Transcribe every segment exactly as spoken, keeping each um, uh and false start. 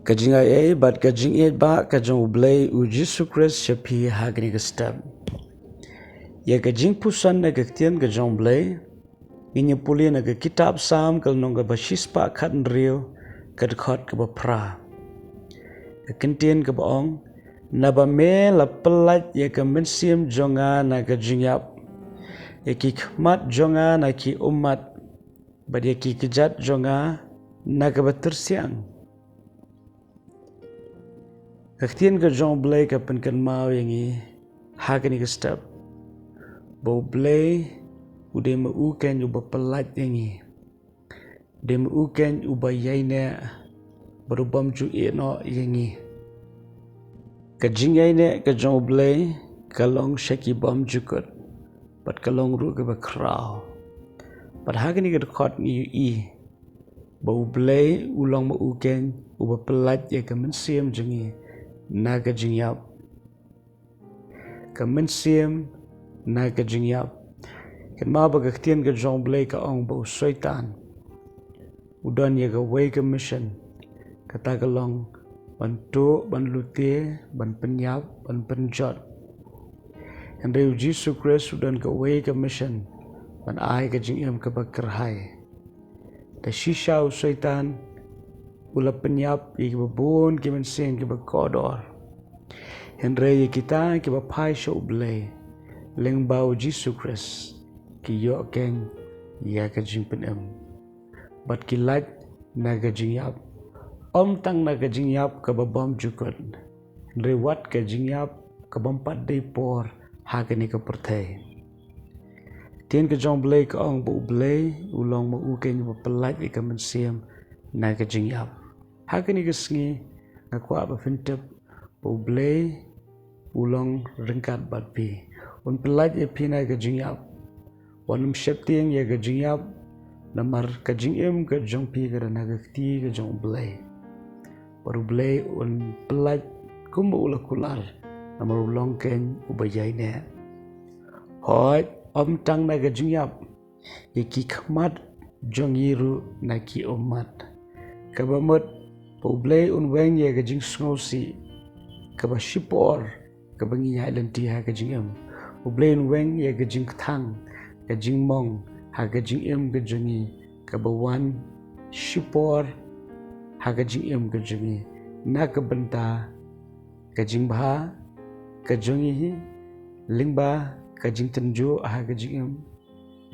Ka jingaiei bad ka jingïeit ba ka jong U Blei U Jisu Khrist sha phi ha kane ka step. Ïa ka jingpuson na ka ktien ka jong U Blei ngin ïa pule na ka kitab Salm ka lynnong kaba shispah khatnriew, ka dkhot kaba phra. Ka ktien kaba ong, naba me la pyllait ïa ka mynsiem jong nga na ka jingïap, ïa ki khmat jong nga na ki ummat, bad ïa ki kjat jong nga na kaba tyrsiang. Ka ktien ka jong U Blei ka pynkynmaw ïa ngi ha kane ka step ba U Blei u dei ma u keiñ uba pyllait ïa ngi. Dei ma u keiñ uba ïaineh bad u bym ju ïehnoh ïa ngi. Ka jingïaineh ka jong U Blei ka long sha ki bymjukut bad ka long ruh kaba khraw. Bad ha kane ka dkhot ngi ïohi ba U Blei u long ma u keiñ uba pyllait ïa ka mynsiem jong ngi na ka jingïap. Ka mynsiem na ka jingïap. Kynmaw ba ka ktien ka jong U Blei ka ong ba u Soitan u don ïa kawei ka mission, kata ka long ban tuh, ban lute, ban pynïap, ban pynjot. Hynrei U Jisu Khrist u don kawei ka mission, ban ai ka jingim kaba kyrhai. Te shisha u Soitan u la pynïap ïa kiba bun ki mynsiem kiba kordor. Hynrei ïa kita kiba phai sha U Blei lyngba U Jisu Khrist, ki ïoh keiñ ïa ka jingpynim bad ki lait na ka jingïap. Ym tang na ka jingïap kaba bymjukut, hynrei wat ka jingïap ka bym pat dei por ha kane ka pyrthei. Ktien ka jong U Blei ka ong ba U Blei u long ma u keiñ uba pyllait ïa ka mynsiem na ka jingïap. Ha kane ka sngi nga kwah ba phin tip ba U Blei u long ryngkat bad phi. Un pyllait ïa phi na ka jingïap. Wat nym sheptieng ïa ka jingïap, namar ka jingim ka jong phi ka don ha ka kti ka jong U Blei. Bad U Blei un pyllait kumba u la kular, namar u long keiñ uba ïaineh. Hooid, ym tang na ka jingïap, ïa ki khmat jong ngi ruh na ki ummat. Kaba mut ba U Blei un weng ïa ka jingsngewsih kaba shipor kaba ngi ïaid lynti ha ka jingim. U Blei un weng ïa ka jingkthang, ka jingmong ha ka jingim ka jong ngi, kaba wan shipor ha ka jingim ka jong ngi na ka bynta ka jingbha ka jong ngi hi, lyngba ka jingtynjuh ha ka jingim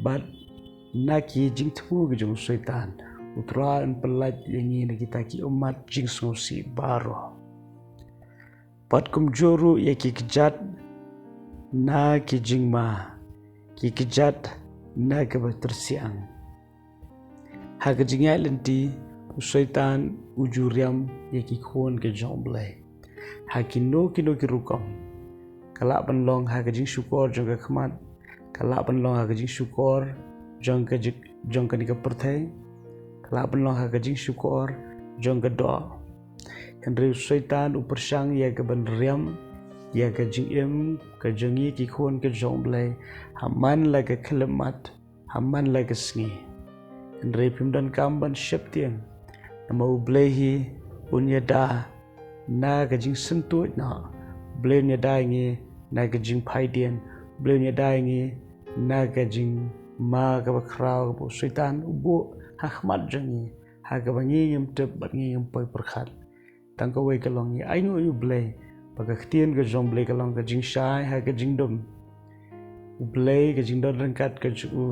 bad na ki jingthmu ki jong u Soitan. U Trai un pyllait ïa ngi na kita ki ummat jingsngewsih baroh. Bad kumjuh ruh ïa ki kjat na ki jingma, ki kjat na kaba tyrsiang. Ha ka jingïaid lynti, u Soitan u ju riam ïa ki khun ki jong U Blei ha kino kino ki rukom. Ka lah ban long ha ka jingshukor jong ka khmat, ka lah ban long ha ka jingshukor jong ka jik-, jong kane ka pyrthei, ka lah ban long ha ka jingshukor jong ka doh. Hynrei u Soitan u pyrshang ïa ka ban riam ïa ka jingim ka jong ngi ki khun ki jong U Blei ha man la ka khyllipmat, ha man la ka sngi. Hynrei phim donkam ban sheptieng, namar U Blei hi un ïada na ka jingsyntuid noh. U Blei un ïada ïa ngi na ka jingphaidien. U Blei un ïada ïa ngi na ka jingma kaba khraw kaba u Soitan u buh ha khmat jong ngi, ha kaba ngi ngim tip bad ngi ngim poi pyrkhat. Tang kawei ka long, ngi ainguh ïa U Blei ba ka ktien ka jong U Blei ka long ka jingshai ha ka jingdum. U Blei, ka jingdon ryngkat ka jong u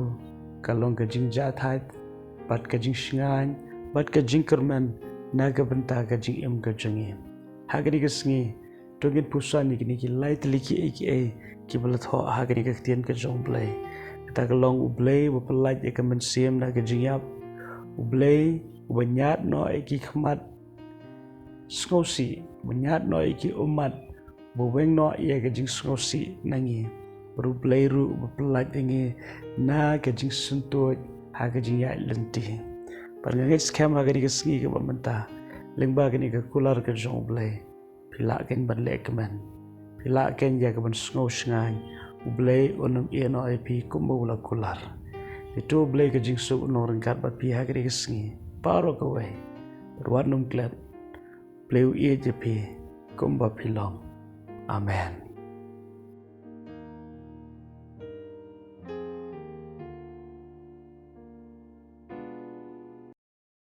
ka long ka jingjahthait bad ka jingshngaiñ bad ka jingkyrmen na ka bynta ka jingim ka jong ngi. Ha kane ka sngi to ngin puson ïa kine ki lai tylli kiei kiei kiba la thoh ha kane ka ktien ka jong U Blei. Kata ka long U Blei uba pyllait ïa ka mynsiem na ka jingïap. U Blei uba ñiad noh ïa ki khmat sngewsih, uba ñiad noh ïa ki ummat, uba weng noh ïa ka jingsngewsih na ngi. Bad U Blei ruh uba pyllait ïa ngi na ka jingsyntuid ha ka jingïaid lynti. Bad nga ngeit skhem ha kane ka sngi kaba mynta, lyngba kane ka kular ka jong U Blei, phi lah keiñ ban leh kmen. Phi lah keiñ ïa ka ban sngew shngaiñ. U Blei un ym ïehnoh ïa phi kumba u la kular. Te to U Blei ka jingsuk un long ryngkat bad phi ha kane ka sngi baroh kawei. Bad wat nym klet. Blei u ïeit ïa phi kumba phi long. Amen.